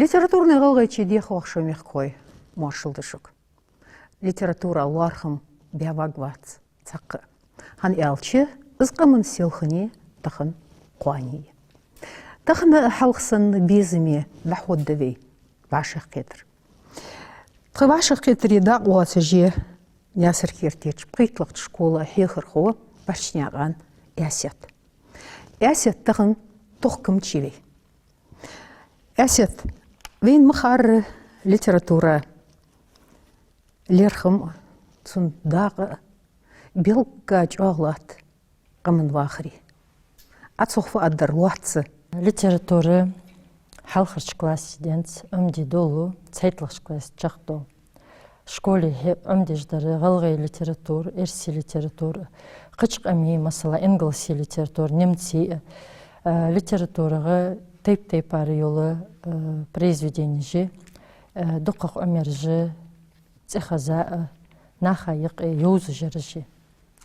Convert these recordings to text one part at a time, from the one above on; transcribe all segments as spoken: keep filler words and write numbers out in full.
Литературни гӀалгӀайче дехаш шо мехкахой, моаршал да шуга. Литература лоархӀам бе ваг вац цхьаккха. ХӀана аьлча, из къаман селхане тахан кхоане я. Тахан хьалха санна безаме дӀахьоргда вай вӀашагӀкхетар. Тха вӀашагӀкхетаре дакъа лоацаш я Наьсар-Керттерча пхийтталагӀча школа хьехархо Барчнаькъан Аьсет. Аьсет тахан тохкамча я вай. Аьсет, вайна ма харра, литература, лерхӀам, цун дакъа белгга чӀоагӀа латт къаман вахаре. Ӏа цох фу аргдар лоацца? Литература хьалхарча классе денз Ӏомаде долу, цхьайтталагӀча классе чакхдолу. Школе хье-, Ӏомадеш дар гӀалгӀай литература, эрсий литература, кхыча къамий, масала, ингалсий литература, немций, а, литературагӀа тайп-тайпара йола, а, произведенеш, а, дукхагӀа Ӏомаяраш, цӀихеза а, наха юкъе йовзаш яраш.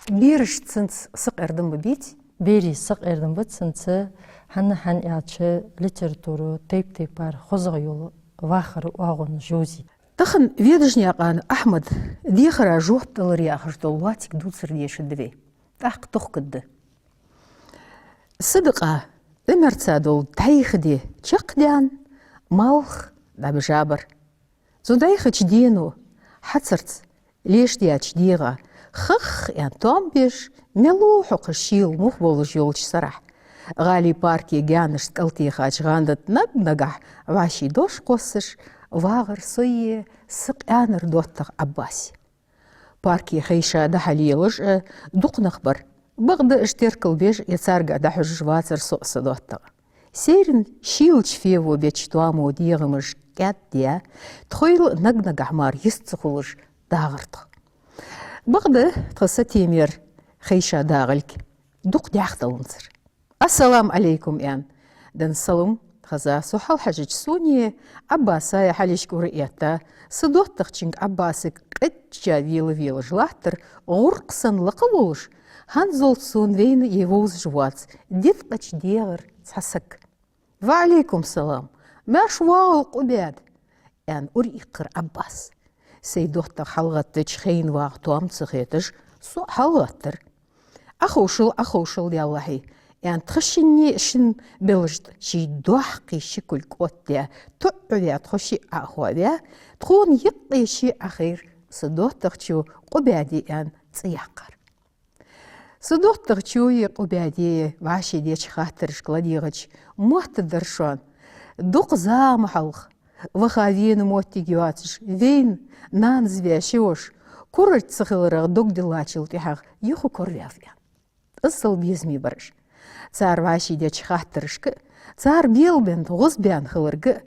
Бераш цунца сакъердам бе беций? Берий сакъердам ба цунца, хӀана, хӀана аьлча литература тайп-тайпара хозагӀа йола вахара оагӀонаш йовзийт. Тахан Ведашнаькъан Ахьмада дехара жоп далар яхаш долу лоациг дувцар дешаргда вай. ТӀаккха тохкаргда. Садакъа Ӏумарца долу тхьайхаде чакхдаьнна, малх дӀабижабар. Цу дӀайхачу дено хьацарца леш дечу дегӀа хах аьнна тоам беш, мел ву хьо кху шийла мух болуш йолчу сарахь. ГӀалий парке гаьнашца кӀалтехачу гӀандат наг-нагахь вӀаший дош кхоссаш, вагӀар со е са къаьнара доттагӀа Ӏаббас. Парке хайша дӀахьалелаш а дукха нах бара. Бакъда уьш теркалбеш я цаьргахь дӀахьоьжуш вацара со а, сан доттагӀа. Сайран шийлачу фево бечу тоамо дегӀамаш кӀаьдъяь, тхоьла наг-нагахь мара йист ца хуьлуш дагӀар тхо. Бакъда тхан сатемера хайша дагӀалга дукха дехьдаланзар. «Ассаламу Ӏалайкум», — аьнна, дан салам хеза со хьалхьаьжча, суна Ӏаббаса я хьалхашка ура этта, сан доттагӀчуьнга Ӏаббасага къечча вела-велаш латтар, гӀуркх санна лакха волуш, хӀанзалца суна вайна е вовзаш вац, дитӀакхача дегӀара цхьа саг. «Ва Ӏалайкум салам! Маьрша вогӀийла, Къубаьда!» — аьнна, ура иккхар Ӏаббас. Сайн доттагӀа хьалагӀаттача, хьайна вагӀа тоам ца хеташ, со а хьалагӀаттар. «Ӏоховшал, Ӏоховшал, деллахьий», — аьнна, тха шинне шин белшта ший доккхий ши кулг кӀоттадаь, тоӀаваь, тхо шиъ Ӏоховшаваь, тхуна юкъе ше Ӏохайра сан доттагӀчо, Къубаьде аьнна цӀи яьккхар. Сан доттагӀчои Къубаьдеи вӀаший дечу хаттаршка ладийгӀача, моттадара шоана, дукха зама хьалха ваха вена моттиг йоацаш, вайна нанас ваьший ваша, куралла ца хиларах дог диллачул тӀехьагӀа юха кораваьв аьнна. Иззал безаме бара уьш. Цара вӀаший дечу хаттаршка а, цара белабенна, гӀозбаьнна хиларга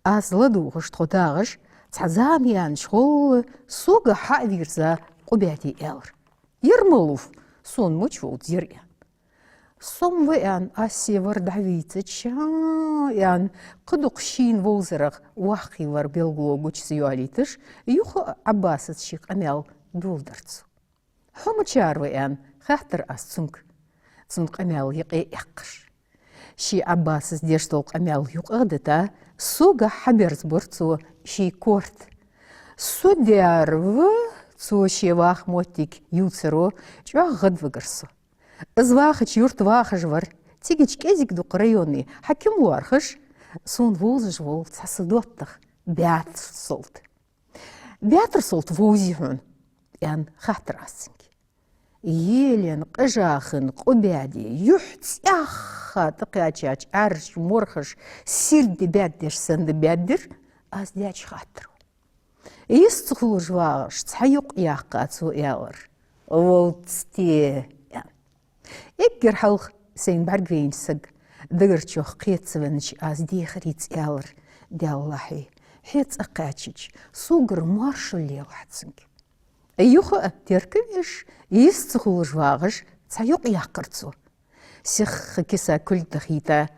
а аз ладугӀуш, тхо дагӀаш, цхьа зама яьнначу гӀолла сога хьа а вийрза, Къубаьде аьлар: «Ер малув, суна мича вовза ер?» — аьнна. «Со-м ва, — аьнна, — аз севар дӀавийцача, — аьнна, — кхы дукха шийна вовзарах воккхавар белгало гуча ца йолийташ, юха а Ӏаббасаца ший къамел доладора цо». «Хьо мичара ва?» — аьнна, хаьттар аз цуьнга, цуьнан къамел юкъе эккхаш. Ший Ӏаббасас деш долу къамел юкъах а дита, согахь хьаберзабора цо ший корта. «Со дера ва», — цо шен ваха моттиг юьйцура, чӀогӀа гӀадвигар со. Из вахача юрта вахаш вара, цигача кӀезиг-дукха районан хьаким лоархӀаш, суна вовзаш волу цхьа сан доттагӀа, Баьтар-Солт. «Баьтар-Солт вовзий хьуна?» — аьнна, хаьттар аз цуьнга. Елена къажахана Къубаьде юьхь цӀаьхха тӀекхаьчача Ӏаьржачу морхаш сирде баьддеш санна баьддира аз дечу хаттаро. Йист ца хуьлуш вагӀаш, цхьа юкъ яьккха, цо аьлар: «Вовз те», — аьнна. Эггара хьалха сайна бӀаргавайначу сага, дагарчох кхета ца венначу аз дехар йиц аьлар: «Деллахьий, хье цӀа кхаьчча, согара моаршал лелахь цуьнга». Юха а теркам беш, йист ца хуьлуш вагӀаш, цхьа юкъ яьккхар цо. Сихха киса кулг дахийта,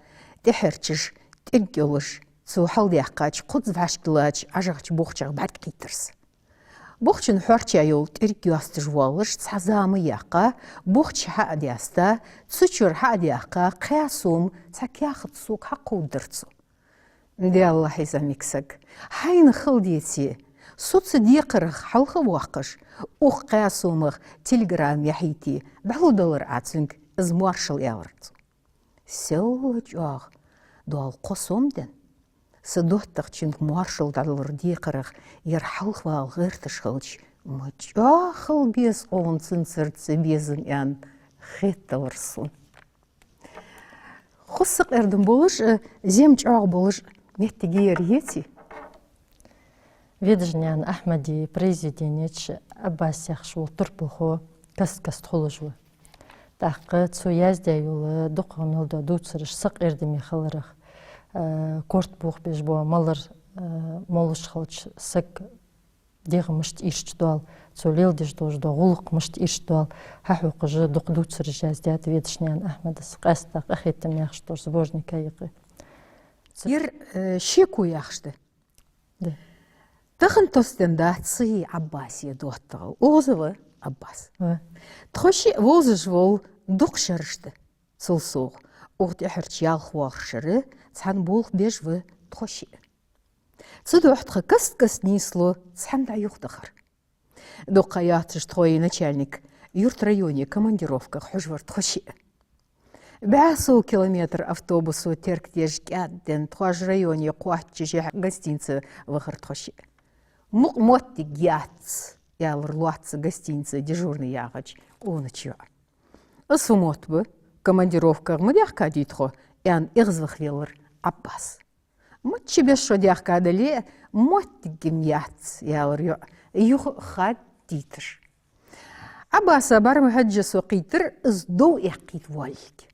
тӀехьарчаш тӀирг йолуш, цо хьалдаьккхача кхузза вӀаштӀехьа лаьттачу ӀажагӀчу бухчах бӀарг кхийттар сан. Бухчун хьорче йолу тӀирг йостуш воллуш, цхьа зама яьккха, бухча хьа а даьста, цу чуьра хьа а даьккха, кхаь сом цхьа кехат сога хьакховдадора цо. Даьла хьий, зӀамига саг, хьайна хала деце, со цу декхарах хьалха воаккхаш, укх кхаь сомах телеграмма яхьийте, дӀахьулдалар Ӏа цунга из моаршал, аьлар цо. Сел чӀоагӀа дола кхо сом денна, са доттагӀчунга моаршал дӀадалара декхарах ер хьалхавала гӀерташ хилча, ма чӀоагӀа хила беза хьона цунцара цу безама, аьнна, хеталар сона. Хоза сакъердам болаш а, зем чӀоагӀа болаш а моттиг ер яций? Ведашнаькъан Ахьмада произведенеш чу Ӏаббас яхаш вола турпалхо каст-каста хулаш ва. ТӀаккха цо яздаь йола дукхагӀа мел дола дувцараш сакъердаме хиларах, э, корта бохабеш бола малар, э, молаш хилча, саг дегӀ мишта ийрча доал, цо леладеш долаш дола гӀулакх мишта ийрча доал, хьахьокхаш дукха дувцараш яздаьд Ведашнаькъан Ахьмада, къаьстта «Къахетам» яхаш долча сборника юкъе. Цу Ер, э, шеко яхаш да. Да. Тахан тосденна дац цу Ӏаббаса доттагӀал. Укхаза ва Ӏаббас. Ва. Тхо шиъ вовзаш вола дукха шераш да. Цул совгӀа, укх тӀехьарча ялх-воахарча шера цхьана болх беш ва тхо шиъ. Цудухьа тха каст-каста нийслу цхьана дӀа-юха дахар. Дукха ха йоацаш тхоай начальник юрт-районе командировках хьожавар тхо шиъ. БӀаь сов километр автобусо теркадеш кӀаьдденна тхоаш районе кхоаччашехь гостинице вахар тхо шиъ. «Мукъа моттиг яц», — аьлар лоацца гостинице дежурный яхача къонача йоӀа. «Из фу мотт ба? Командировках ма даьхкадий тхо», — аьнна, эгӀазваха велар Ӏаббас. «Мичча беса шо даьхкадале а, моттиг-м яц», — аьлар йоӀа, юха а хаддийташ. Ӏаббаса бӀарга хьежжа со кхийттар из дов эккхийта воаллилга.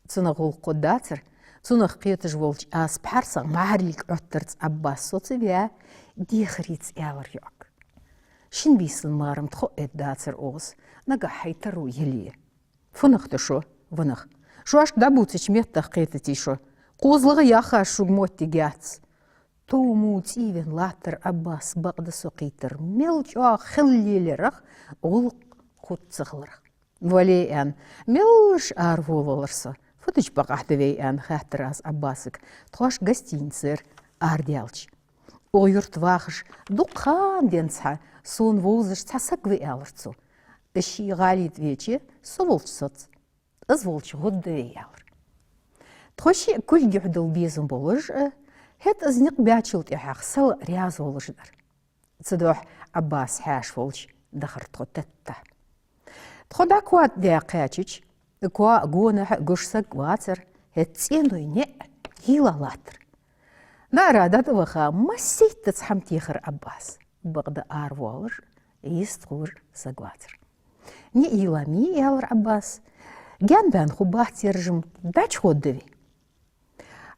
Цунах гӀулакх хургдацар, цунах кхеташ волча аз пхьарсагӀа мӀарилга Ӏоттарца Ӏаббас соцаваь, дехарица аьлар йоӀага: «Шин бийсан марам тхо а эттадацар укхаза, нагахь хьай таро яле». «ФуннагӀа да шо?» «ВунагӀа». «Шоашка дӀабувцача меттах кхетатий шо?» «КхозлагӀа яхаш шуга моттиг яц». Тов мо цӀийвенна латтар Ӏаббас, бакъда со кхийттар мел чӀоагӀа хила лелаярах, гӀулакх хургца хиларах. «Вале», — аьнна, меллаша араволавелар со. «Фу дича бакъахьа да вай?» — аьнна, хаьттар аз Ӏаббасага, тхоаш гостиницера арадаьлча. «Укх юрта вахаш дукха ха денз хьа, сона вовзаш цхьа саг ва», — аьлар цо. «Из ший гӀалий тӀа веча, со волча соц. Из волча гӀоргда вай», — аьлар. Тхо шиъ кулгаш дала безам болаш а, хӀаьта из никъ баьчул тӀехьагӀа сел раьза волаш дар. Цудухьа Ӏаббас хьаьша волча дахар тхо тетта. Тхо дӀакхоачадаь кхаьчача, коа гонахьа гуш саг вацар, хӀаьта цӀеной ниӀ йийла латтар. Наара дӀатӀаваха, массайтта цхьа хӀама техар Ӏаббаса. Бакъда аравоалаш, йистхулаш саг вацар. «НиӀ йийла ма йий, — аьлар Ӏаббаса, — гаьна баьнна хургбац ер жима, дӀачугӀоргда вай».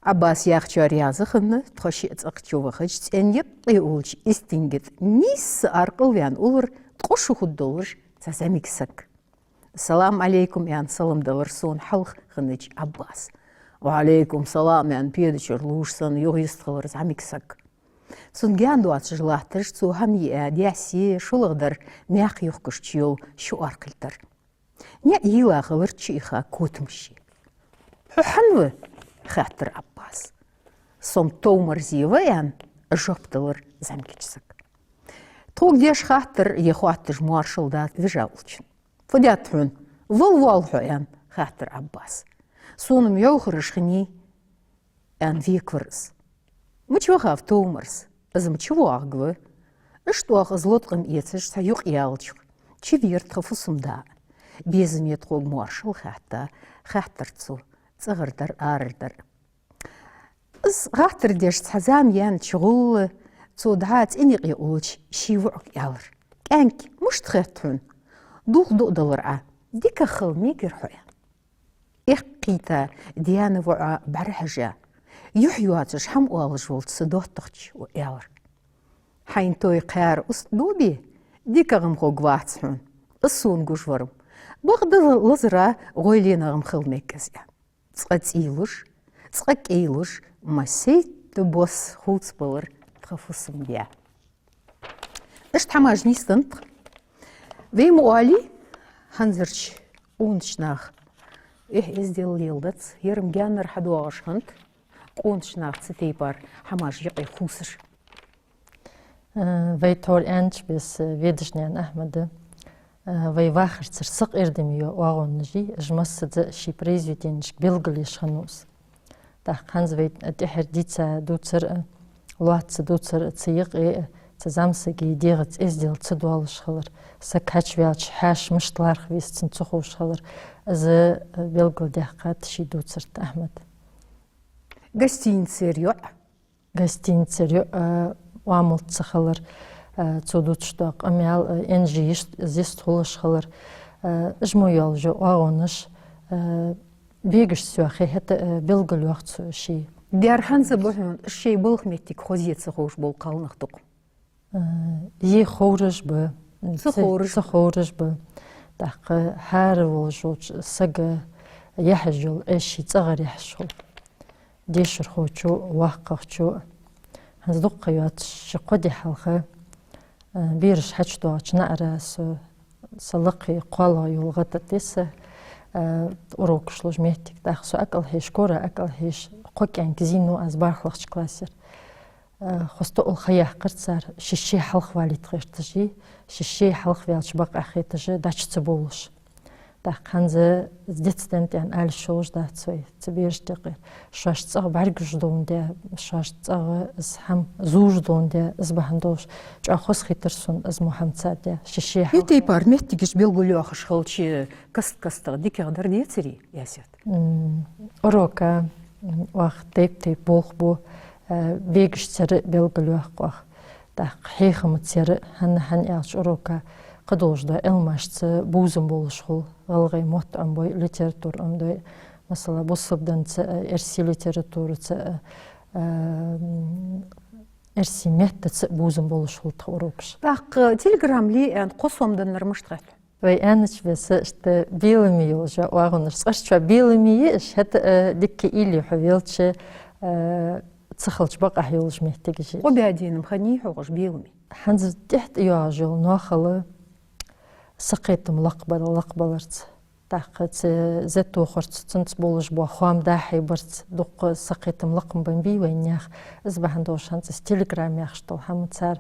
Ӏаббас яхачоа раьза хинна, тхо шиъ цӀагӀа чувахача, цӀен юкъе уллача истинга тӀа нийсса аркъалваьнна уллар ткъо шу хургдолаш цхьа зӀамига саг. «Салам Ӏалейкум», — аьнна, салам делар сона хьалха хиннача Ӏаббаса. «Ва Ӏалейкум салам», — аьнна, педачура лувш санна, юхайистхилар зӀамига саг. Цунна гаьна доацаш латташ, цо хӀама йиа даьссе, шоллагӀа дар наькха юхкаш чуйола ши аркъал тара. НиӀ йийла хиларца чуйиха котамаш йий. «Хьо хьан ва?» — хаьттар Ӏаббаса. «Со-м Товмарзе ва», — аьнна, жоп делар зӀамигача сага. Тхога деш хаттар е хоатташ моаршал даьд вижа уллачунна. «Фу даьд хьона? Вала воалл хьо?» — аьнна, хаьттар Ӏаббаса. «Сона-м йовхараш хиннай», — аьнна, векавар из. «Мича вахав Товмарз? Из-м чувоагӀаргва». Иштта оаха из латкъам эцаш цхьа юкъ яьлча, чувера тха фусам-да. Безаме тхога моаршал хаьтта, хаьттар цо, цӀагӀара дар, арара дар. Из хаттар деш цхьа зама яьннача гӀолла цо дӀа цӀен юкъе уллача ший воӀага аьлар: «КӀаьнк, мишта хет хьона? Дулх дуаделар Ӏа, дикагӀа хила мегар хьо?» — аьнна. Эккхийта даьна воӀа бӀарахьежа, юхь йоацаш хӀама оалаш волча са доттагӀчо аьлар: «Хьайна той кхаьра устадоабе, дикагӀа-м хургвац хьона, из сона гуш вар-м. Бакъда лазара гӀойленагӀа-м хила мег из», — аьнна. Цкъа цӀийлуш, цкъа кӀийлуш, массайтта бос хувцабелар тха фусам-даь. Иштта хӀамаш нийсденнад тха. Вай ма оалий, хӀанзарча къонача наха эхь-эздел леладац, ер-м гаьнара хьадоагӀаш хиннад, къонача наха цу тайпара хӀамаш юкъе хувсаш. Э, вай тхьовра аьннача беса, э, Ведашнаькъан Ахьмада, э, вай вахарцара сакъердаме йола оагӀонаш я, уж массаза а ший произведенешка белгалъеш хиннав из. ТӀаккха хӀанз вай тӀехьара дийца дувцар а, лоацца дувцар а, цу юкъе а, цу зӀамсага дегӀаца эздел ца доалаш хилар, саг кхаьчаваьлча хьаьша мишта лархӀа веза цунна ца ховш хилар, из, э, белгалдаьккхад ший дувцара тӀа Ахьмада. Гостиницера йоӀ. Гостиницера йоӀ, э, оамалца хилар, э, цо дувцаш дола къамаьл, э, инжи йист-, йистхулаш хилар, э, уж мо йола уж оагӀонаш, э, бегашца йоахе, хӀаьта, э, белгалйоах цо ший. Дера хӀанз а ба хьона шоай балха моттиг хоза ца ховш бола кхалнах дукха? Э, е ховраш ба, ца ца-, ховраш ца ба. Ховраш ба. ТӀаккха хӀара волаш волча сага яхьаш йола Ӏеш ший цӀагӀара яхьаш хул. Дешархочо, воккхагӀчо. ХӀанз дукха ха йоацаш ши-кхо ди хьалха, э, бераш хьачудоагӀача наӀара со, са лакхе кхоалагӀа йола гӀа тӀатесса, э, урокаш луш моттиг. ТӀаккха со акӀалхьеш, кора акӀалхьеш, кхо кӀаьнк зийнав аз бархӀлагӀча классера. Э, хоза тоъал ха яьккхар цар, ши-ши хьалхавалийта гӀерташ, ши-ши хьалхаваьлча бакъахьа хеташ, дӀачу ца бовлаш. ТӀаккха хӀанз из дицденна тӀехьа ала йиш йолаш дац вай цу берашта юкъера. Шоаш цӀагӀа бӀаргагуш доландаь, шоаш цӀагӀа из хӀама зувш доландаь, из бахьан долаш чӀоагӀа хоза хийтар сона из мо хӀама цар даь, ши-ши хьалха. Из тайпара моттигаш белгалйоахаш хилча, каст-кастагӀа дикагӀа дар децарий, Ясет? М, урока, м, оаха тайп-тайпара болх бу, э, бегашцара белгалйоаккх оаха. ТӀаккха хьехамацара, хӀана, хӀана аьлча урока кхыдолаш дола Ӏилмашца бувзам болаш хул, гӀалгӀай мотт Ӏомабой, литература Ӏомадой, масала, бусалба динца а, эрсий литератураца а, э, м, эрсий меттаца а бувзам болаш хул тха урокаш. ТӀаккха телеграмма ле аьнна кхо сом деннар мишта хет? Вай аьннача беса, иштта беламе йолаш я оагӀонаш. ЦӀерчоа беламе я уж, хӀаьта, э, дикка уйла е хьо велча, э, ца хилча бакъахьа йолаш моттигаш я уж. Къо баь дийнам хиннай хьогӀаш беламе? ХӀанз тӀехьа тӀайоагӀаш йола ноахала сакхетам лакхбала-, лакхбаларца. ТӀаккха цу зе тохарца, цунца болаш бола хоам дӀахьайбарца дукха сакхетам лакхбеннабий вай наьха. Из бахьан долаш хӀанз из телеграмма яхаш дола хӀама цар,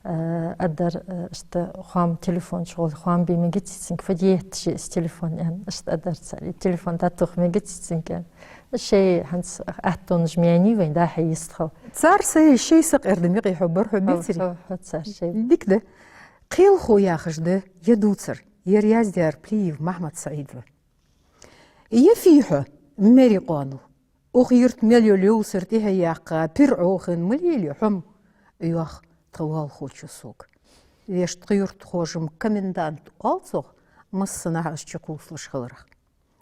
э, аргдар, э, иштта хоам телефон чугӀолла, хоам бе мегац-кх цунга, фу де етташ я из телефон аьнна, иштта аргдар цар, из телефон дӀатоха мегац-кх цунга аьнна. Шоай хӀанз аттонаш ма яьннай вайна дӀа-хьа йистхила. Цар сай шоай сакъердам юкъе хьо бар, хьо бецарий? Хьо, хьо, хьо, цар шоай. Дика да. «Кхелахо» яхаш да ер дувцар, ер яздаьр Плиев Махьмад-СаӀид ва. Е фий хьо, мерий къоанал? Укх юрта мел йола йовсар тӀехьа яьккха, пир Ӏохайна ма лелае хьо-м, йоах тха лоалахочо сога. Вешта, тха юртахошта-м комендант оал цох, массанахьа из чукхувсалуш хиларах.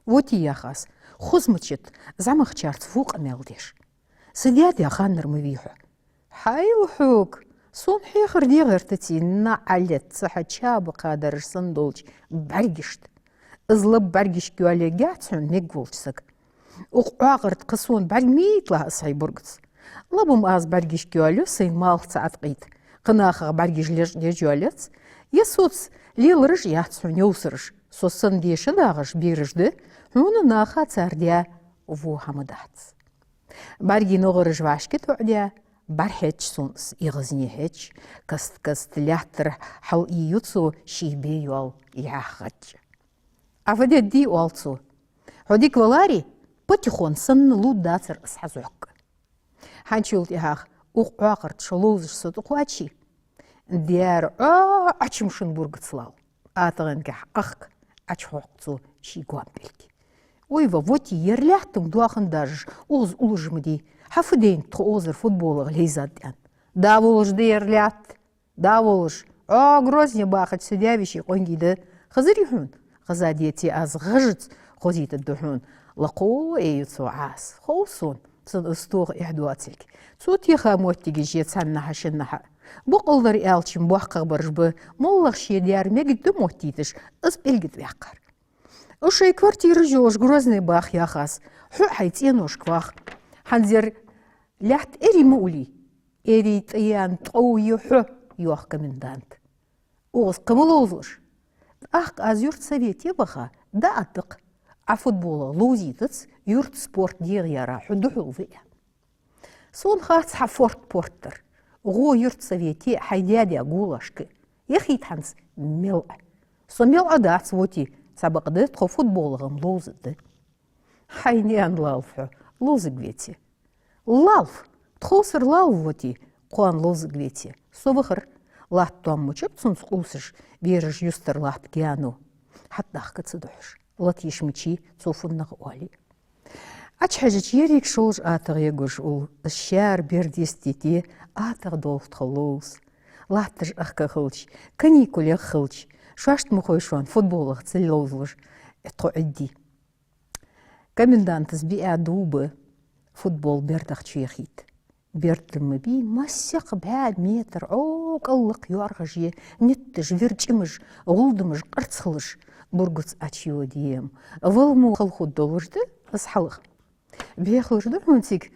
Вот, йоах аз, хоза ма дац зӀамагӀчарца фу къамаьл деш. Са даь-да ханнар ма вий хьо. Хьайла хьога, сона хьехар де гӀертаций, наӀалет, цу хьа чабакха дараш санна долча бӀаргашта. Из лаба бӀаргашка йоалаергьяц хьона мегаш волча сага. Укх Ӏоакъарта кхы сона бӀарг мийтла аз хьай бургац. Лаба-м аз бӀаргашка йоалаю, сайна малх ца Ӏаткъийта. Кхы нахах бӀаргаш лечкъадеш йоалац. Е соца лелараш яц хьона йовсараш. Со санна деша дагӀаш бераш да, хьона наха цар даь во хӀама дац. БӀаргий ногӀараш вӀашка тоӀадаь, бӀарахьежача сона из эгӀазнехьежача, каст-каста лаьттара хьалъюю цо ший бе йоал яхача. Ӏа фу дергдий, оал цо. Хьо дика валаре, патефон санна лувргдацар из хьа зӀок. ХӀанзчул тӀехьагӀа укх Ӏоакъарта шо ловзаш со тӀакхоаче, дера Ӏо-, Ӏочум шун бургац лал. АтагӀенгахьа ахка Ӏочухьокх цо ший гоама пӀелг. Ой, ва, вот, ер лаьтта-м доахан дажаш, укхаза уллаш ма дий. Хьа фу дайнад тхо укхазара футболагӀа лейзад аьнна. ДӀаволаш да ер лаьтта, дӀаволаш. Ӏо Грозне бахача са даь-веший къонгий да. Хазарий хьона? Хаза деце, аз гӀажаца хозийтаргда хьона. Лакхо Ӏею цо Ӏаса. Хов сона, цун из тоха эхь доацилга. Цо теха моттигаш я цхьаннахьа-шиннахьа. Бокъонца аьлча-м боккхагӀбараш ба, моллагӀа ше даьр мегаргда моттийташ, из пӀелга тӀаваьккхар. Уж шоай квартираш йолаш Грозне баха, йоах аз. Хьо хьай цӀеношка ваха. ХӀанз ер лаьтта эрий ма улий. Эрий тӀаяьнна ткъов я хьо, йоах коменданта. Укхаза кхы ма ловзалаш. ТӀаккха аз юрта совете ваха, дӀаадда-кх. Ӏа футболагӀа ловзийтац, юрта спорт дегӀаяра хьо духьал ва аьнна. Сона хац хьа форд-порд дар. ГӀо юртсовете а, хьай даь-даь голашка а. Яхийта хӀанз мел Ӏа. Со мел Ӏа дац, воти, цхьабакъда тхо футболах-м ловзаргда. Хьай наьна лалва хьо, ловзаргвеце. Лалва, тховсара лалва, воти, кхоана ловзаргвеце. Со вахар, латта тоам-моча ба цунца къувсаш, бераш юстара латта гаьно. ХьатӀадахка ца духьаш. Лата йиш мичай, цо фуннагӀа оале. Ӏочухьежача, еррига шоллагӀа атагӀа ягуш улл, из шаьра берда йистте атагӀа долх тхо ловза. Латташ ахка хилча, каникулех хилча, шоашта ма хой шоана футболах ца ловзалуш тхо Ӏадди. Комендантас биа дув ба футбол бердах чу яхийта. Берд ма бий, масех бӀаь метр Ӏо кӀаллакх йоаргӀаже, нитташ, вир чӀимаш, гӀулдамаш къарцхалаш, бургац Ӏочуйоде-м. Вала мо хала хургдолаш да из хьалха. Бехалуш да хьона цига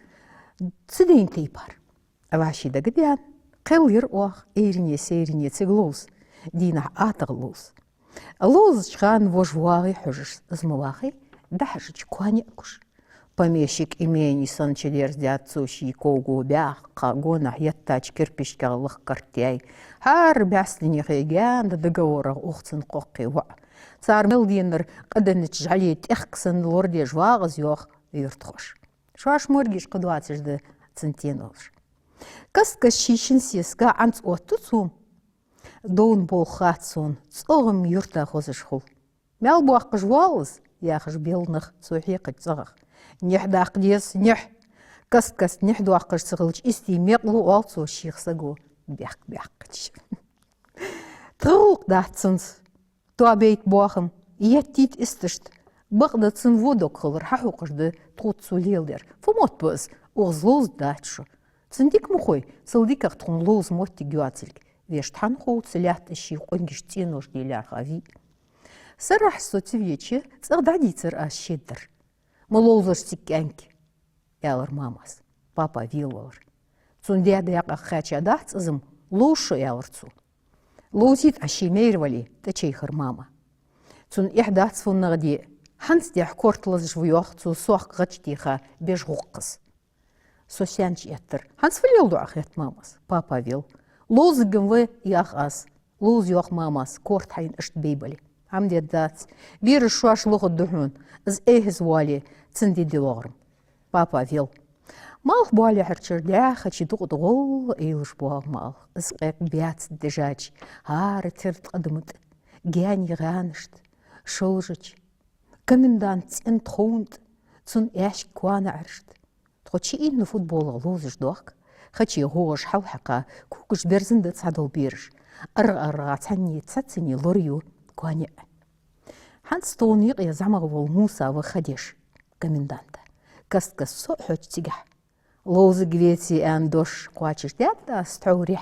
цу ден тайпара. ВӀаший дагадеана, кхел йир оаха, эйране-сейране цига ловза, дийнахьа атагӀа ловза. Ловзача хана вож вагӀий хьожаш, из ма вагӀий, дӀахьежача коа ниӀ гуш. Помещик имени санна чудерзадаьд цо ший ков-го баьхка, гонахьа еттача кирпишкех лахкартяй. ХӀара бӀаьстенех гаьна да договорах ух цун кхоккхе воӀ. Цар мел денар къаденнача жӀалий тӀехк санна лорадеш вагӀа из, йоах юртахоша. Шоаш моргаш кхы доацаш да цун тенолаш. Каст-каста ший шин сесага ӀанцӀа оттаду цо. Довна болх хац сона, цӀогӀа-м юрта хозаш хул. «Маьл боаккхаш воалл из?» — яхаш бел нах цо хьекхача цӀагӀах. «Нихь даккха деза, нихь!» Каст-каста нихь доаккхаш ца хилча, истий мекъ лу, оал цо шийх саго бехк-бехкача. Тха гӀулакх дац цунца тоабайта боахам, еттийта исташта. Бакъда цун во дог хилар хьахьокхаш да тхоца цо леладер. Фу мотт ба из, укхаза ловзаргдац шо. Цунна дика ма хой, цул дикагӀа тхона ловза моттиг йоацилга. Вешта хьан хов цу лаьтта ший къонгашта цӀенош де лаьрхӀа вий? Сарахьа со ца веча, цӀагӀа дӀадийцар аз шедар. «Ма ловзалаш цига кӀаьнк», — аьлар мамас. Папа велавалар. Цун даь-даькъах хаьчадац из-м, ловза шо, аьлар цо. «Ловзийта Ӏа ший майра вале», — тӀачайхар мама. Цунна эхь дац фуннагӀа де, хӀанз дехьа корта лазаш ва, йоах цо, сохка гӀаж теха бежа гӀуккхаз. Со сенча эттар. «ХӀанз фу леладу Ӏа?» — хет мамас. Папа вел. «Ловзаргва-м ва», — йоах аз. «Ловза», — йоах мамас, корта хьайна иштта бейбале. «ХӀама дергдац. Бераш шоаш лохаргда хьона. Из эхьаза воале, цунна де де лоагӀар-м». Папа вел. Малх боалаяхьарчар даьхача дукъа да гӀолла эйлаш боагӀа малх. Из къаькъ баьца дежача, хӀара тера ткъа да мутӀа, гаьний гӀанашта, шолжача. Комендант цӀен тховна тӀа, цун аьшка коа наӀарашта. Тхо чуийна футболах ловзаш доахк, хаче гӀогӀаш хьалхьекха, когаш берзан да цхьадола бераш. АргӀа-аргӀа цхьанне цхьаццане лораду коа ниӀ. ХӀанз тхона юкъе зӀамагӀа вола Муса ва ха деш коменданта. Каст-каста со а хьочу цигахьа. «Ловзаргвеце», — аьнна дош кхоачашдаьд аз тхьовра.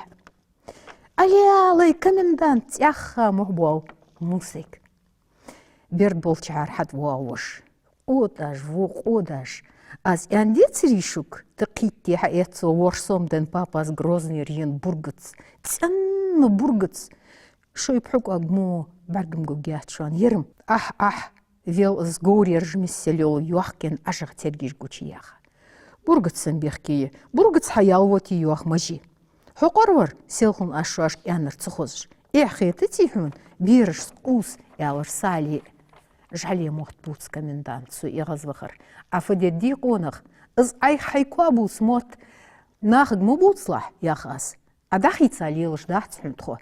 «Аллай, комендант!» — цӀаьхха мухь боал Мусайга. Берд болчахьара хьатӀавоагӀа воша. «Къодаш, во къодаш! Аз аьнна децарий шуга?» — тӀакхийтте хьаэц цо, ворхӀ сом денна папас грозныйра ена бургац. ЦӀенна бургац! Шоай пхьукӀаг мо бӀаргагургьяц шоана, ер-м. «Ахь, ахь!» — вел из говрера жа миссел йола йохкан Ӏажагӏа цергаш гучаяьха. «Бургац санна бехке я, бургац хьаял, воти», — йоах мажи. «Хьо къора вар, селхан аз шоашка аьннар ца хозаш. Эхь хетаций хьона, берашца къувса», — аьлар Сали. Жӏале мотт бувц коменданта, цо эгӏазвахар. «Ӏа фу дергдий, къонах? Из Ӏайха хьай коа бувца мотт нахага ма бувцалахь», — йоах аз. «Ӏа дӏахийца лелаш дац хьона тхо».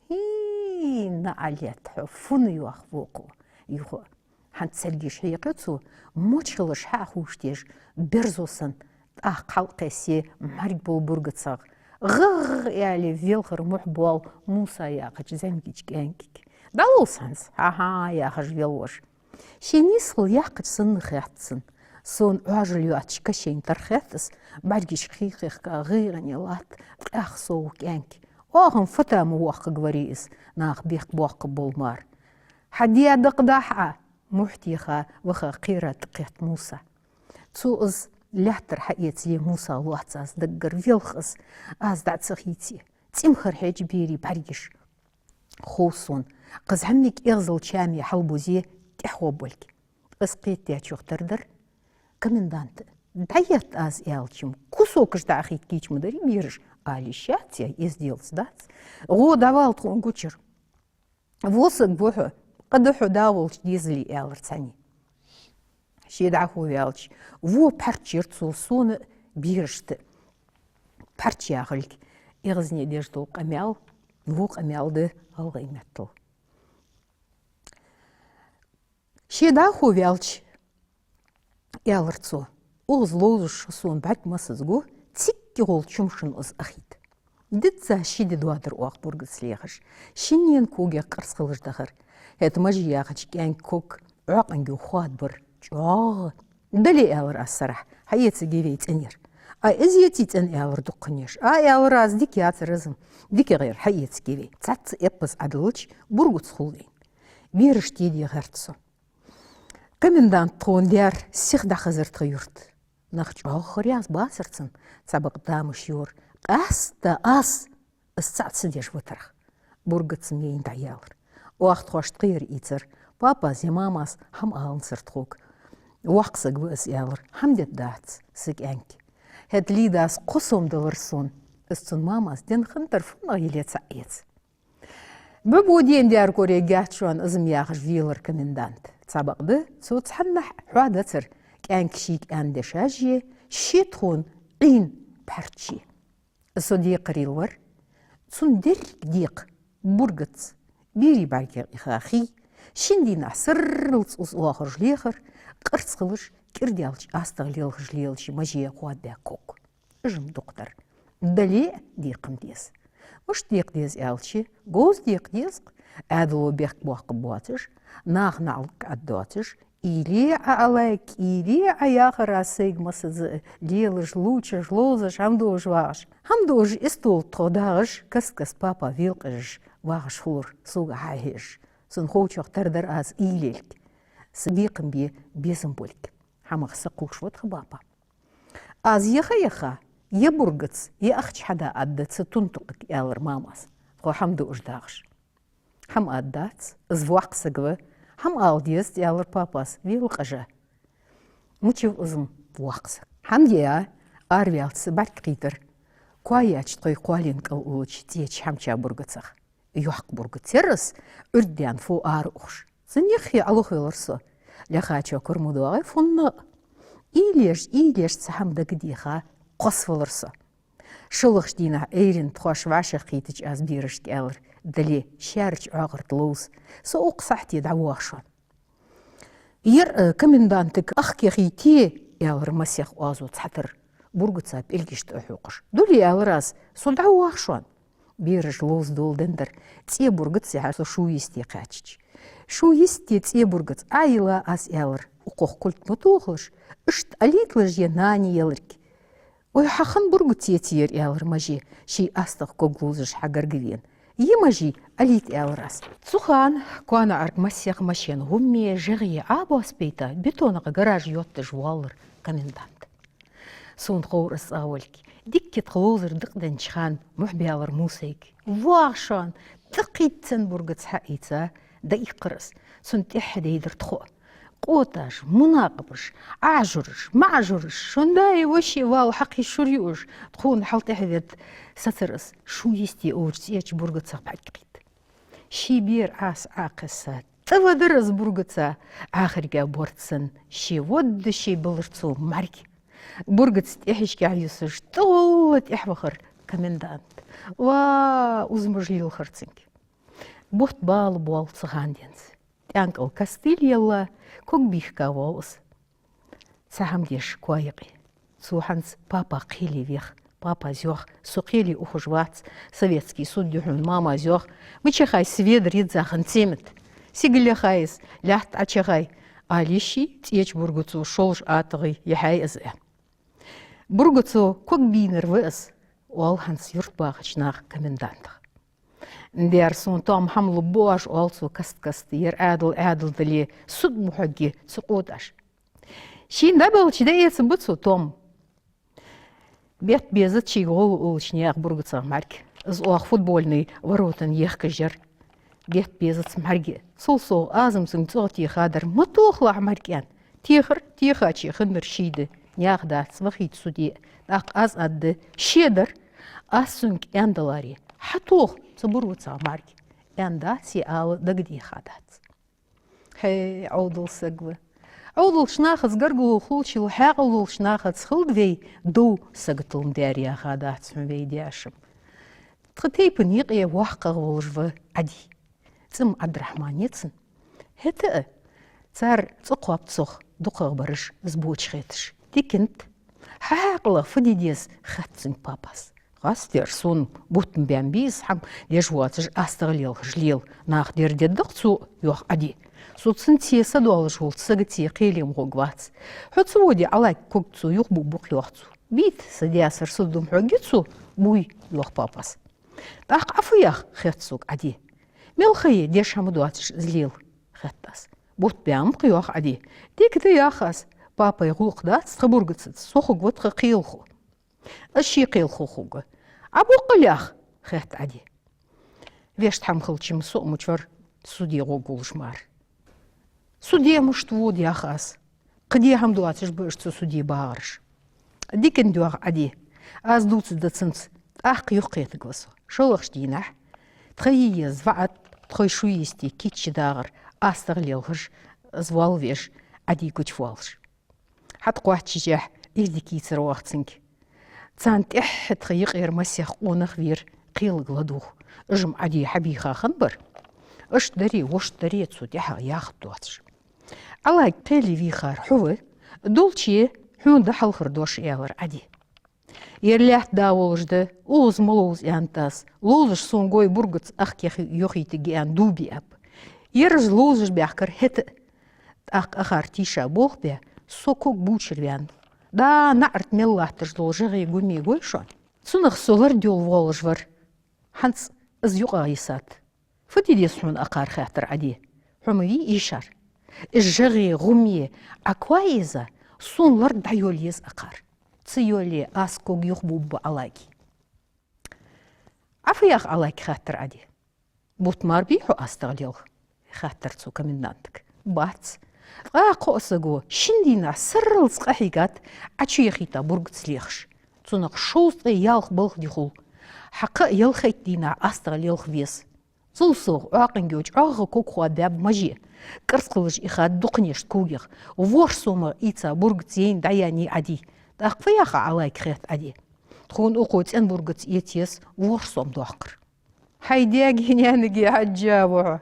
«Хӏий, наӏалет хьо, фу на йоах вокхо, юха». Хӏанз цергаш хьекхе цо, моча хилараш хьа а ховшадеш, берзо санна, тӏаккха хьалкхессе мӏарг бола бургацагӏа. «Гӏагӏ!» — аьле, велхар мухь боал Муса яхача зӏамигача кӏаьнкага. «Дӏаловз хӏанз, хьа-хьа», — яхаш вел воша. Ший нийсхал яьккхача санна хет цунна. Сона ӏоажал йоацаш кашайна тара хет из, бӏаргаш хий хехка гӏайгӏане латт ткъаьх сов кӏаьнк. «Оаха-м фата ма воаккхаргварий из, наха бехк боаккхаргбола мара». «Хьа даь дакъа дахь Ӏа?» — мухь теха ваха кхера тӏакхет Муса. Цо из лаьттара хьаэцале, Муса лоац аз даггара, велх из, аз дӏа ца хийце. Цӏимхара хьежа берий бӏаргаш. Хов сона, кхы зӏамига эгӏазал чаме хьалбузе тӏехьа гӏо болга. Из кхетадаьчох тара дар коменданта «ДӀаетта аз», аьлча-м, кусокаш дӀаахийта кийча ма дарий бераш, ала йиш яц, я эзделца дац. «ГӀо, дӀавала тхона гучара. Во саг ва хьо, къа да хьо да волча дезалий», аьлар цхьанне. Ше дӀахо ваьлча, во пхьарча яр цо, сона а, берашта а. Пхьарча яхилга эгӀазне деш дола къамаьл, во къамаьл да гӀалгӀай меттала. Ше дӀахо ваьлча, аьлар цо, укхаза ловзаш шо сона бӀарг массаза гу, цигга гӀолла чу ма шун из ахийта. Дизза ши ди доадар оаха Бургаца лехаш. Шиннена когех къарс хилаш дахар. ХӀаьта Мажи яхача кӀаьнка ког Ӏоакъанга юха хоадабар чӀоагӀа. «Дале», аьлар аз сарахьа, «хьаэца гевей цӀенъяр». «А из еций цӀена?» аьлар дукханеш. «А», аьлар аз, «дика яцар из-м, дикагӀа яр хьаэца гевей». Цхьацца эппаз Ӏадиллача, Бургаца хул вайна. Бераш тедий гӀерт со. Комендант тхона даьр сиха дӀахазар тха юрта. Нах чӀоагӀа хуръяз бацар цунна, цхьабакъда тамаш йора. Къаьстта аз, аз цаӀ ца деш витарах. Бургаца-м яйна дӀаяьлар. Оаха тхоашта кхыяр ийцар. Папас е мамас хӀама аланзар тхога. «Воккха саг ва из», аьлар. «ХӀама детта дац са кӀаьнка». ХӀаьта Лидас кхо сом далар сона. Из цун мамас денна хиннад, фуннагӀа яле цаӀ эца. «Бу-бу, ден дер корей геч шоана из-м», яхаш велар комендант. Цхьабакъда, цо цхьаннахьа хьоадацар кӀаьнка шийга аьнна дешаш е, ше тхона Ӏийна пхьарча е. Со декхарийла вар, цун деррига декхар Бургаца берий бӀаргех иха хий, шин дийнахьа сарралца из оахараш лехар, къарс хилаш, кӀирдаьлча астагӀа лелхаш лелаш я Мажи хоадабаь ког. Уж-м дукха дар. Дале а декха-м деза. Мишта декха деза аьлча, говза декха деза-кх, Ӏаьдало бехк боаккхаргбоацаш, наха наӀалт кӀаддоацаш, «Иле Ӏа, Ӏалай, иле Ӏа», яхар аз сайга массаза а, лелаш, лувчаш, ловзаш, хӀама дуаш вагӀаш. ХӀама дуаш, истола тхо дагӀаш, каст-каста папа велакъежаш вагӀаш хулар, сога хьахьежаш. Цун ховчох тара дар аз уйла елга, са бекхам бе безам болга. ХӀамах са кхувш ва тха папа. Аз яха-яха, е Бургаца, е ахча хьада аргда цу тунтакхага, аьлар мамас, тхо хӀама дуаш дагӀаш. ХӀама аргдац, из воккха саг ва. ХӀама ала дезац, аьлар папас, велакъежа. Мича ва из-м воккха саг? ХӀама де а, араваьлча са бӀарг кхийтар коа яьча тхоай кхоаленна кӀал уллача цӀеча хӀамча Бургацах. Йоккха Бургаца яр из, Ӏурдаьнна фу ара ухаш. Цун юххе Ӏолохвелар со. Лаьхачоа кара ма доагӀий фуннагӀа. Уйла еш, уйла еш цхьа хӀама дагадеха, кхоссавелар со. ШоллагӀча дийнахьа Ӏуйранна тхоаш вӀашагӀкхийтача, аз берашка аьлар: «Дале, шаьрача оагӀорахьа ловза. Со укх сахьате дӀавоагӀа шоана». «Ер, э, комендантага ах кехийте», аьлар масех оазо цхьатарра, Бургаца пӀелгаш тӀа хьокхаш. «Дале, аьлар аз, со дӀавоагӀа шоана». Бераш ловза дола деннадар, цӀе Бургаца яхьар со шу йисте кхаьчача. Шу йисте цӀе Бургаца Ӏойилла аз, аьлар, укхох кулг ма тохалаш, иштта алийталаш я нани яларг. «Ой, хьа хӀана Бургаца еций ер?» аьлар Маже, ший астагӀа ког ловзаш хьагарга вена. «Е, Маже, алийта», аьлар аз. Цу хана коа наӀарга масех машен гӀумме, жагӀе Ӏобоссабайта, бетонах гараж йотташ воаллар комендант. Сона ховра из цӀагӀа волга. Дикка тха ловзар дакъаденнача хана мухь баьлар Мусайга. «ВоагӀа шоана, тӀакхийтта цунна Бургаца», хьаийца, дӀаиккхар из. Цунна тӀехьа дайдар тхо. Къоташ, мунакъабаш, Ӏажураш, маӀажураш, шун даи воши вала хьакхий шура юаш, тхона хьалтӀехьаведда сецар из, шу йисте олча цӀеча Бургацах бӀарг кхийтта. Ший бер Ӏаса Ӏокхесса, тӀавадар из Бургаца, Ӏахарга борц санна, ше водда ше балар цо мӀарга. Бургаца тӀехьашкахьа юсаш, тӀагӀолла тӀехьавахар комендант. Ва, узамаш лилхар цунга. Бутт бала боал цу хана денз. ТӀаьнкӀал кастиль елла, ког бийхка воал из. Цхьа хӀама деш коа юкъе. Цо хӀанз папа кхеле вех. Папас йоах: «Со кхеле ухаш вац, Советский суд я хьона». Мамас йоах: «Мичахьа я сведра йизза хинна цемент? Сигалехьа я из, лаьтта Ӏочухьа я». Ала йиш я, цӀеча Бургаца шоллагӀча атагӀий яхьай из, аьнна. Бургаца ког бийнар ва из, оал хӀанз юрта бахача наха комендантах. «Дера, сона тоам хӀама лургба оаш», оал цо каст-каста, ер Ӏаьдал Ӏаьдал дале, суд ма хьогге цу къоташ. Шийна дӀабелча дӀаэцаргба цо тоам. Бетта безац шийга гӀолла уллача наьха Бургацах мӀарга. Из оаха футбольни воротан ехкаш яр. Бетта безац мӀарга. Цул совгӀа аз-м цунга цӀогӀа техадар: «Ма тохалахь мӀарга», аьнна. Техар, техача хиннар ший да. Яха дац, вахийта суде. ТӀаккха аз аргда: «Ше дар, аз цунга аьнна даларе, хьатоха цу бургаца мӀарга», аьнна дац е ала дагадеха дац. ХӀей, Ӏовдал саг ва. Ӏовдалча нахаца гаргало хулачул хьаькъал долча нахаца хилда вай дов саготал ма дар, яха дац хьона вай даьша-м. Тха тайпан юкъе воккхагӀа волаш ва Ӏади. ЦӀи-м Ӏабдрахьман я цун. ХӀаьта а цар цӀи кхоаб цох дукхагӀбараш, из боча хеташ. Дикант, хьа хьаькъалах фу де деза, хаьттад цунга папас. «Къаьстта, сона бутт-м баьннабий из хӀама деш воацаш, астагӀа лелхаш лела. Наха дер дергда-кх цо, — йоах Ӏади. — Со цунца садоалаш волча сагаца кхеле-м гӀоргвац. Хьо ца воде, Ӏалайка ког цо юхабувргба-кх, — йоах цо. — Бийта са даьсар, со дум хьогге цо, буй, — йоах папас. — ТӀаккха Ӏа фу йоах? — хетт сога Ӏади. — Мел ха я, деш хӀама доацаш из лела? — хетт аз. — Бутт баьннаб-кх, — йоах Ӏади. — Дика да, — йоах аз. — Папай гӀулакх дац тха бургаца, со хургва тха кхелахо. — Аз ше кхелахо хургва. — Ӏа боккъал йоах? — хетт Ӏади. — Вешта хӀама хилча-м со а мича вар, суде гӀоргва уж мара. — Суде мишта вода? — йоах аз. — Кхы де хӀама доацаш ба уж цу суде багӀараш. — Дикант, — йоах Ӏади. — Аз дувцаргда цунца, тӀаккха юхакхетаргва со. ШоллагӀча дийнахьа тха е еза ваӀад, тхоай шу йисте кийча дагӀар, астагӀа лелхаш, из воалавеш, Ӏади гучавоалаш. ХьатӀакхоачашехь, ирдик йийцар оаха цунга. Царна тӀехьа тха юкъера масех къонах вера кхелага ладувгӀа. Уж-м Ӏади хьабийха хиннабар. Иштта даре, вошта даре цо тӀехьагӀа яхаргдоацаш. — Ӏалайка кхеле вийхар хьо ва, долче хьона да хьалхара дош, — аьлар Ӏади. — Ер лаьтта да волаш да, укхаза ма ловза, — аьннад аз. — Ловзаш сона гой, бургаца ахка йохийтаргья аьнна дув биаб. Ераш ловзаш баьхкар хӀаьта а. ТӀаккха ахар тийша болх бе, со ког бувчар ваьннав. ДӀа наӀарга мел латташ дола жагӀе гуме гой шоана? Цунах со лард йолаш воалаш вар. ХӀанз из юкъагӀа йисад. — Фу де деза хьона ахар? — хаьттар Ӏади. — Хьо ма вий ийшар? Из жагӀе, гуме Ӏа кхоа еза, сона лард дӀайоалае еза ахар. Ца йоалае, аз ког юхабувргба Ӏалайке. — Ӏа фу йоах, Ӏалайка? — хаьттар Ӏади. — Бутт мара бий хьо астагӀа лелха? — хаьттар цо комендантага. — Бац. — Ткъаь кхо саго шин дийнахьа сарралца къахьийгад Ӏа чуяхийта бургаца лехаш. Цунах шовзткъеи ялх балха ди хул. Хьа кхы а ялхайтта дийнахьа астагӀа лелха веза. Цул совгӀа, Ӏоакъанга йолча чӀоагӀа ког хоабаьб Маже. КӀарцхалаш ихад дукханешта когех. ВорхӀ сомах ийца бургаца яйна дӀаяьннай Ӏади. — ТӀаккха фу йоах Ӏа, Ӏалайка? — хетт Ӏади. — Тхона укхо цӀена бургаца эца еза ворхӀ сом доаккхар. — Хьай даьгеи наьнагеи хьежжа ва хьо.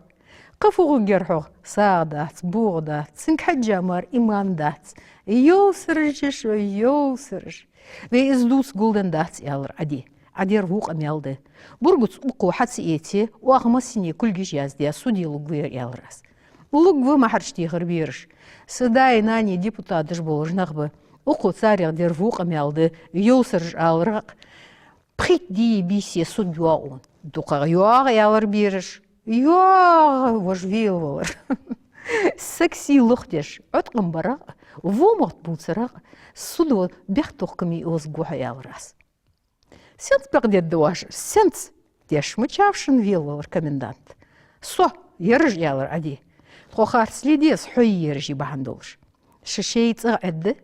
Кхы фу хургьяр хьох? СагӀа дац, бугӀа дац, цунга хьежжа мара иман дац. Йовсараш я шо, йовсараш. — Вай из дувца гулденна дац, — аьлар Ӏади. — Ӏа дер во къамаьл да. Бургаца укхо хьа ца эце, оаха массане кулгаш яздаь суде лургва ер, — аьлар аз. — Лургва, — маьхьараш техар бераш. — Са даи нанеи депутаташ болаш нах ба. Укхо царех дер во къамаьл да, йовсараш аларах. Пхийтта дии бийса суд йоагӀа. — ДукхагӀа йоагӀа, — аьлар бераш. — ЙоагӀа, вож велавалар. Саг сий лохдеш Ӏоткъам барах, во мотт бувцарах судо бехктокхаме озаргва хьо, — аьлар аз. — Сенца бакъдергда оаш? Сенца? — теш ма чавшан велавалар комендант. — Со, ераш, — аьлар Ӏади. — Тхо харцле деза хьои ераши бахьан долаш. Шо шоай цӀагӀа Ӏерда,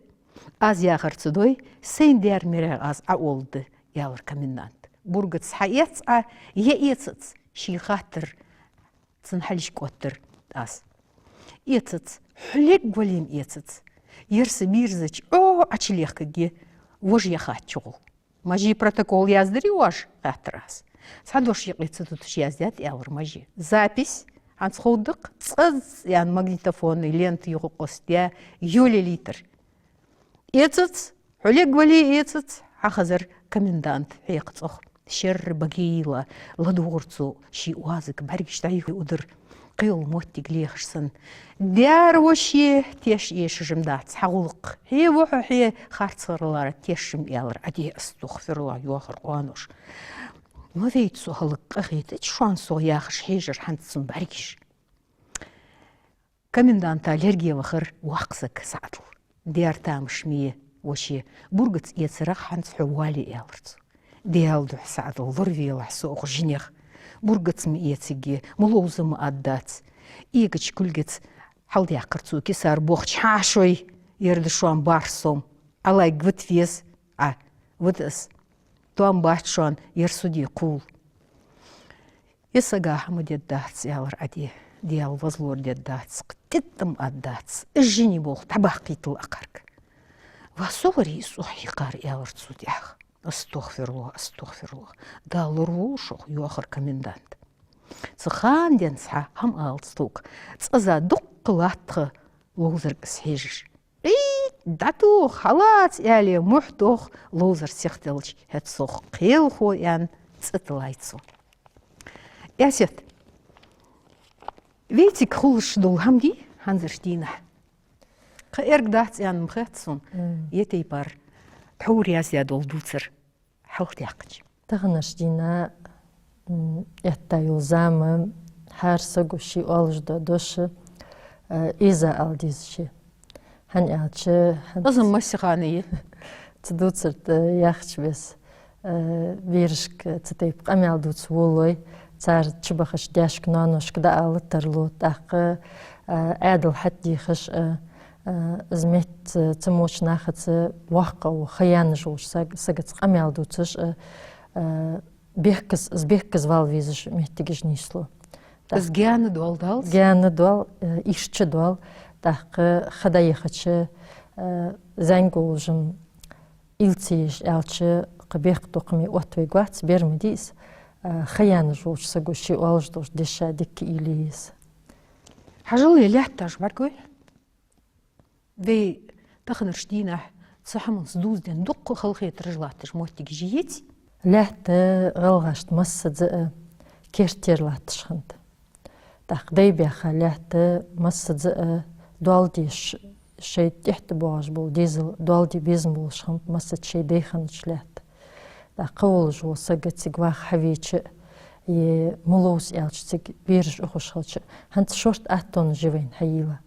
аз яхар ца дой, сайна даьра мерах аз Ӏоулларгда, — аьлар комендант. — Бургаца хьаэц Ӏа е эцац, ший хаттар цун хьалхашка оттар аз. — Эцац, хьо лергвале-м эцац. Ер са бийрзача Ӏо Ӏочулехкаргья, вож яхачча гӀолла. — Мажий протокол яздаьрий оаш? — хаьттар аз. — Цхьа дош юкъе ца туташ яздаьд, — аьлар Мажи. — Запись хӀанз ховргда-кх, цӀаз, — аьнна, магнитофонни лента юхакъоастадаь, йолаялийтар. — Эцац, хьо лергвале эцац, — хьахазар коменданта хьекха цӀогӀа. Шерра багийла ладувгӀар цо ший оазага бӀаргаш дӀайохкаш, удар кхыйола моттиг лехаш санна. — Даьра, воше, теш эшаш-м дац хьа гӀулакх. Хье ва хьо, хье харцхьаралара теш-м, — аьлар Ӏади, астагӀфируллахӀ, йоахар къоанош. — Ма вейта со хӀаллак, къахетац шоана сох, — яхаш хьежар хӀанз цун бӀаргаш. Коменданта лерге вахар воккха саг СаӀадал. — Даьра тамаш ма е, воше, бургаца эцарах хӀанз хьо воалаве, — аьлар цо. — Даьла духьа, СаӀадал, лоравелахь со укх жинех. Бургаца ма эцаргья, ма ловза ма аргдац. Эгача кулгаца хьалдаьккхар цо кисар бохча: — Хьа шоай, ер да шоана бархӀ сом. Ӏалайг вита веза, Ӏа, вита из. Тоам бац шоана ер суде кхувла. Из сага хӀама дергдац, аьлар Ӏа де, Даьла возалора дергдац, кхы тӀеттӀам аргдац, из жиний болх дӀабаккхийтал акхарга. Ва со варий из цӀогӀа хьийкхар, аьлар цо тӀехьагӀа. АстагӀфируллахӀ, астагӀфируллахӀ. Дала лораволва шох, йоахар коменданта. Цу хана денз хьа хӀама алац тхога. ЦӀаза дуккха латт тха ловзарга из хьежаш. Ӏий, дӀатоха, хьалаца, аьле, мухь тоха, ловзар сихделча, хӀаьта сох кхелахо, аьнна, цӀи тиллай цо. Эсет, вайцига хулаш дола хӀама дий хӀанзарча дийнахьа? Кхы эрг дац аьнна ма хет сона, М. е тайпара тхьовра яздаь дола дувцар хьалхадаьккхача. Таханарча дийнахьа, м, этта йола зама, хӀара саго ший оалаш дола дош, э, из ала деза ше. ХӀана аьлча, хӀанз Из-м массехана я. Цу дувцар тӀа яхача беса, э, берашка цу тайпа къамаьл дувца волалой, цар чубахача даьшка, ноаношка дӀаала тарлу, тӀаккха, э, Ӏаьдал хьатӀадехаш, э, э, из метта ца моча нахаца воккха ва, ха яьнна волча саг-, сагаца къамаьл дувцаш, э, э, бехказа, из бехказа вала везаш моттигаш нийслу. Из гаьна доал далац? Гаьна доал, э, ирча доал. ТӀаккха ха дӀаяхача, э, зӀамига волаш ма ийла ца езаш аьлча, кхы бехк дукха ма оттавергвац, бер ма дий из, э, ха яьнна волча саго ший оалаш долча деша дика уйла е еза. Хьажал, е лаьтташ бӀаргагой? Вай таханарча дийнахьа цу хӀаманца дувзаденна дуккха халахетараш латташ моттигаш йий? Лаьтта гӀалгӀашта массаза а керттера латташ хиннад. ТӀаккха дай баьха лаьтта массаза а доал деш, шоай тӀехьа тӀабоагӀаш бола дезал доал де безам болаш хиннаб массаза шоай дай хиннача лаьтта. ТӀаккха кхы волаш вола саг цига ваха хьавеча а, е ма ловза аьлча цига бераш ухаш хилча а, хӀанз шортта аттонаш я вайна хьайийла.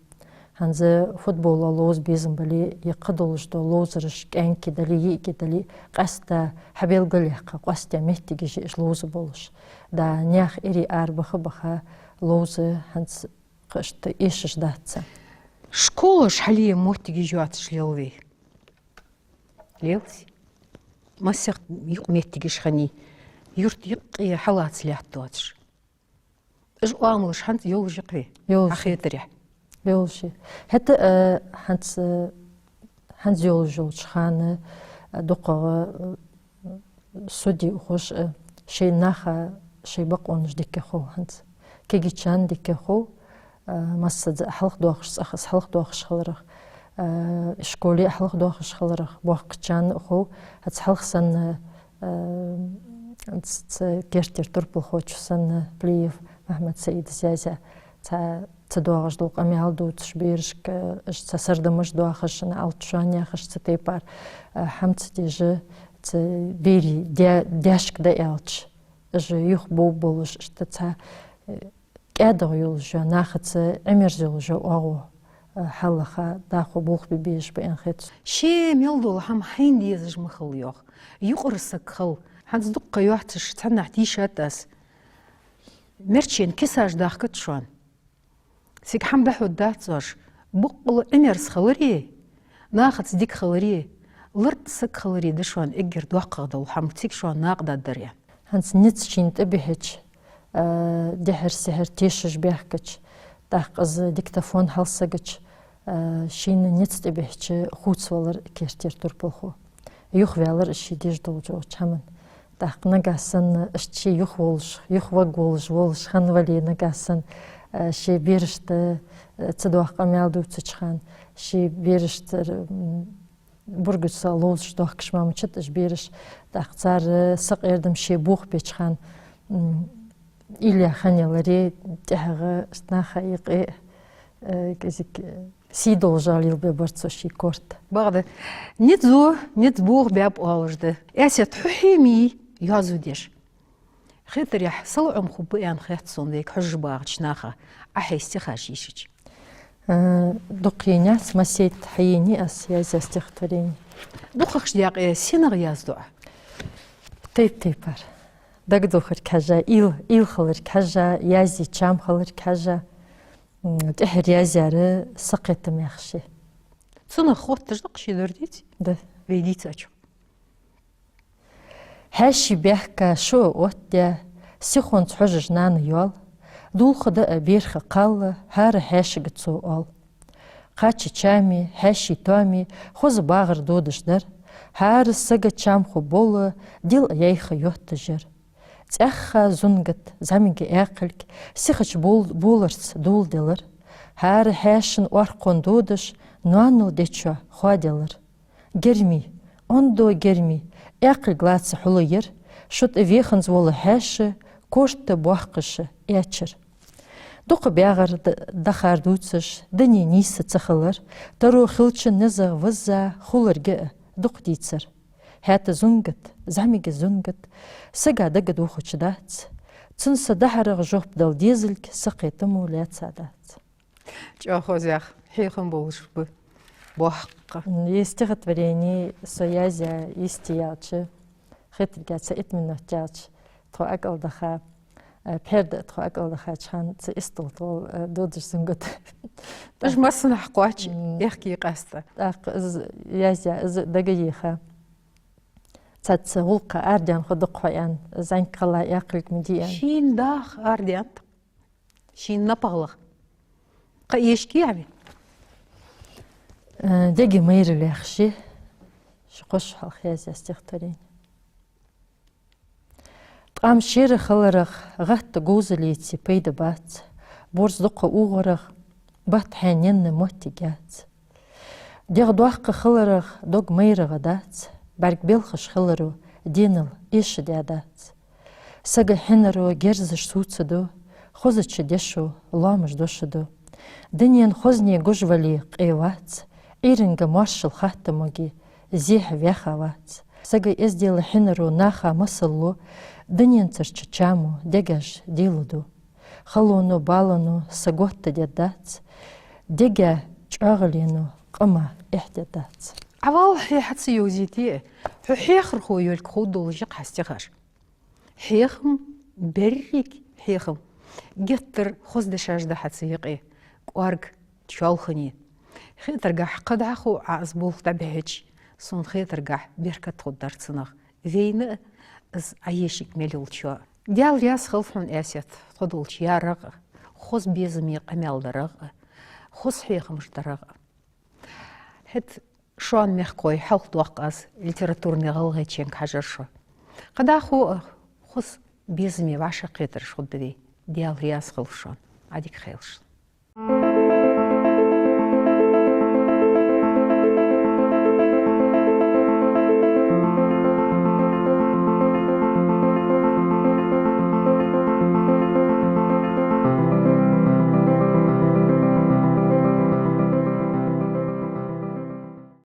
ХӀанз футбола ловза безам бале, е кхы долаш дола ловзараш, кӀаьнки дале, йиӀиги дале, къаьстта хьабелгалъяьккха, къоастаяь моттигаш я уж ловза болаш. ДӀа наьха эрий арабаха-баха ловза хӀанз кхы иштта эшаш дац царна. Школаш хьалъе моттигаш йоацаш лел вай? Лелац. Массехк юкъ моттигаш хиннай, юрта юкъе хьалаца лаьтта доацаш. Уж оамалаш хӀанз йолаш я-кх вай? Йолаш. Хьа хетарехь. Йолаш я. ХӀаьта, э, хӀанз, э, хӀанз йолаш йолча хана, э, дукхагӀа, э, суде ухаш, э, шоай наха шоай бокъонаш дика хов хӀанз. Кегийчарна дика хов, э, массаза а хьалхадоахаш, цӀагӀа из хьалхадоахаш хиларах, э, школе а хьалхадоахаш хиларах боккхачарна а хов, хӀанз хьалха санна, э, ц-, ц-, керттера турпалхочо санна, Плиев Махьмад-Саида яздаь, цхьа ца доагӀаш дола къамаьл дувцаш берашка, уж цхьа сардамаш доахаш, наӀалт шоана яхаш, цу тайпара, э, хӀама ца деш, цу берий даь-, даьшка дӀааьлча, уж юхабовла болаш, иштта цхьа, э, кӀаьдагӀа йолаш йола, нахаца Ӏимерза йолаш йола оагӀув, э, хьалаха, дӀахо болх бе безаш ба аьнна хет сона. Ше мел дола хӀама хьайна дезаш ма хила, йоах. Юкъара саг хила. ХӀанз дукха ха йоацаш цхьаннахьа тийшад аз. Мерчен кисаш дахкац шоана. Цига хӀама бӀехьоадац оаш. Боккъала Ӏимерза хилари, нахаца дика хилари, лартӀа саг хилари да шоана эггара доккхагӀа дола хӀама, цига шоана накъадаргдар, аьнна. ХӀанз низ шийна тӀабихьача, э, дехьара-сехьара тешаш баьхкача, тӀаккха из диктофон хьалсагача, э, шийна низ тӀабихьача хувцавалар керттера турпалхо. Юхаваьлар из ше деш долча хӀаман. ТӀаккха нагахьа санна, иштта ше юхаволаш, юхаваргволаш, волаш хинна вале, нагахьа санна, э, ше берашта, э, ца доккха къамаьл дувцача хана, ше бераштара, м, бургача са ловзаш доахкаш ма мичад уж бераш, тӀаккха цар, э, сакъердам ше бохабеча хана, м, уйла яь хинна яларе, тӀехьагӀа наха юкъе, э, кӀезига, э, сий долаш гӀалийла бе бар цо ший корта. Бакъда, низ, низ бохабаьб оалаш да. Эсет, хьо хье ма йий йоазув деш. Хетарехь, салоӀам хургба аьнна хет сона вайга хьожаш багӀача наха Ӏа хьай стихаш йийшача. Э, дукха йийнаяц, массайтта хьаенай аз яздаь стихотворени. ДукхагӀча даькъе сенах язду Ӏа? Тайп-тайпара. Дагадохарга хьежжа, уйла, уйла хиларга хьежжа, язъе чам хиларга хьежжа, м, тӀехьара язъяьр са кхетам яхаш я. Цунах хотташ да-кх ши дар, деций? Да. Вай дийцачох. Хьаьший баьхка шу а оттадаь, сихонца хьожаш нана йоал, дулха да а берха кхалла, хӀара хьаьшага цо оал. Кхача чами, хьаьший тоами хоза багӀар додаш дар, хӀара сага чам ху бола, дил а яйха йотташ яр. ЦӀаьхха зунгат, зӀамига аькхалг, сихача бол-, боларца доладелар. ХӀара хьаьшан оркхун додаш, ноанал дечоа хоаделар. Герми, ондо герми, аькхалг лаца хьулаяр, шу тӀа веханза вола хьаьша, корта боаккхаш аьчар. Дукха баьгӀар д-, дахар дувцаш, дуне нийса ца хилар, таро хилча низагӀа визза хуларга а дукха дийцар. ХӀаьта зунгат, зӀамига зунгат, сага дага дохача дац. Цун са дахьарах жоп дала дезалга са кхетамо лаьца дац. ЧӀоагӀа хоза яха, хьехам болаш ба боккха. Ер стихотворени со язъяь йисте яьлча, хетаргахьа цхьа итт минот яьлча, тхо акӀалдаха, э, пхьарда тхо акӀалдахача хана цу истол тӀа, э, додаш зунгат. Уж массанахьа кхоач, М. аьхки къаста. ТӀаккха из язъяь, из дагайийха. Цхьацца гӀулакха арадаьнна ху дукха хьо аьнна, зӀамига кхалла аькхалг ма дий аьнна. Шийна даха арадаьннад. Шийна напагӀа лаха. Кхы эшки яви? Э, дега майра лехши, ши кхош хьалха язъяь стихотворени. Ткъам шера хиларах, гӀатта говзалца пайда бац, борз дукха угӀарах, бат хьаьненна моттиг яц. ДегӀ доккха хиларах, дог майрагӀа дац, бӀарг белхаш хиларо, денал эшадаь дац. Сага хьинаро герзаш сувцаду, хозача дешо лоамаш дошаду. Дунен хозне гуш вале къе вац, Ӏуйранга моаршал хатта моги, зехьа ваьха вац. Сага эздела хьинаро наха масал лу, дуненцарча чамо дегаш дилла ду. Халоно, балано са готта деддац, дега чӀоагӀалено къама эхь деддац. Ӏавал хье хьа ца йовзийте, хьо хьехархо йолга хов долаш я-кх хьа стихаш. Хьехам, беррига хьехам, геттара хоза дешаш да хьа цу юкъе, кӀоарга чоалхане. Хетаргахьа кхы дӀахо Ӏа из болх дӀабихьача, сона хетаргахьа беркат хургдар цунах. Вайна а, из Ӏаешийга мел йолчоа. Даьла раьза хилва хьона, Аьсет, тхо долча ярах а, хоза безаме къамаьл дарах а, хоза хьехамаш дарах а. ХӀаьта шоана, мехкахой, хьалхадоаккх аз литературни ГӀалгӀайченга хьажар шо. Кхы дӀахо а хоза безаме вӀашагӀкхетараш хургда вай. Даьла раьза хилва шоана. Ӏадика хийла шун.